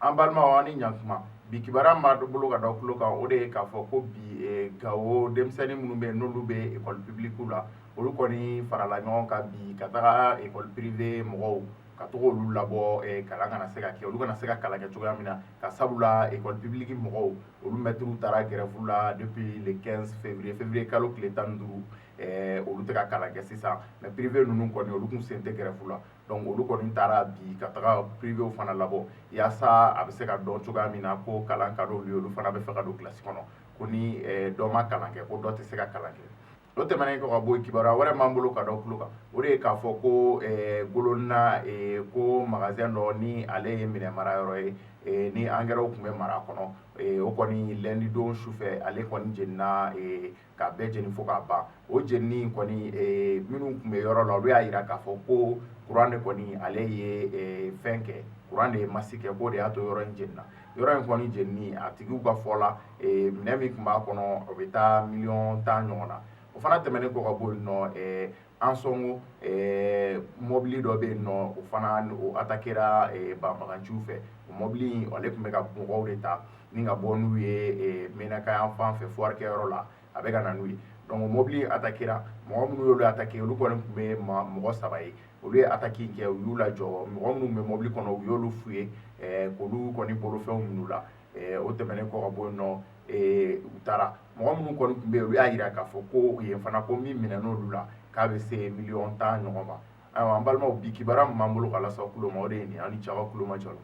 An balimaw, aw ni ɲankuma. Bi kibaruya min b'an bolo ka da tulo kan, o de ye k'a fɔ ko bi Gawo denmisɛnnin minnu bɛ yen, n'olu bɛ école publique la, olu kɔni farala ɲɔgɔn kan bi ka taga école privée mɔgɔw ka taga olu labɔ, kalan kana se ka kɛ, olu kana se ka kalan kɛ cogoya min na, ka sabula école publique mɔgɔw, olu mɛtiriw taara grève la depuis le 15 février, février kalo tile 15. Olu tɛ ka kalan kɛ sisan, mais privé ninnu kɔni, olu kun sen tɛ grève la. Donc olu kɔni taara bi ka taga privéw fana labɔ, yaasa a bɛ se ka dɔn cogoya min na ko kalan ka d'olu ye, olu fana bɛ fɛ ka don kilasi kɔnɔ, ko ni dɔ ma kalan kɛ, ko dɔ tɛ se ka kalan kɛ. O tɛmɛnen kɔ ka bɔ yen, kibaruya wɛrɛ b'an bolo ka da tulo kan, o de ye k'a fɔ ko Golonina, ko magasin dɔ ni ale ye minɛn mara yɔrɔ ye, ni angɛrɛw tun bɛ mara kɔnɔ, o kɔni lundi don sufɛ, ale kɔni jenina k'a bɛɛ jeni fo k'a ban. O jenini kɔni, minnu tun bɛ yɔrɔ la, olu y'a jira k'a fɔ ko kuran de kɔni ale ye fɛn kɛ, kuran de ye masi kɛ, k'o de y'a to yɔrɔ in jenina. Yɔrɔ in kɔni jenini, a tigiw ka fɔ la, minɛn min tun b'a kɔnɔ, o bɛ taa miliyɔn 10 ɲɔgɔn na. O fana tɛmɛnen kɔ ka bɔ yen nɔ, Ansɔngo, mɔbili dɔ bɛ yen nɔ, o fana o attaquera banbaganciw fɛ. O mɔbili in, ale tun bɛ ka mɔgɔw de ta ni ka bɔ n'u ye Menaka yan fan fɛ, foire kɛyɔrɔ la, a bɛ ka na n'u ye. Donc mɔbili attaquera. Mɔgɔ minnu y'olu attaqué, olu kɔni tun bɛ mɔgɔ saba ye. Olu ye attaque in kɛ, u y'u lajɔ. Mɔgɔ minnu bɛ mɔbili kɔnɔ, u y'olu f'u ye k'olu kɔni bolofɛnw minɛ u la. O tɛmɛnen kɔ ka bɔ yen nɔ, u taara. Mɔgɔ minnu kɔni tun bɛ yen, olu y'a jira k'a fɔ ko yen fana, ko min minɛn'olu la, k'a bɛ se miliyɔn 10 ɲɔgɔn ma. Ayiwa, an balimaw, bi kibaruya min b'an bolo ka lase aw tulo ma, o de ye nin ye. Aw ni ce aw ka tulo majɔ la.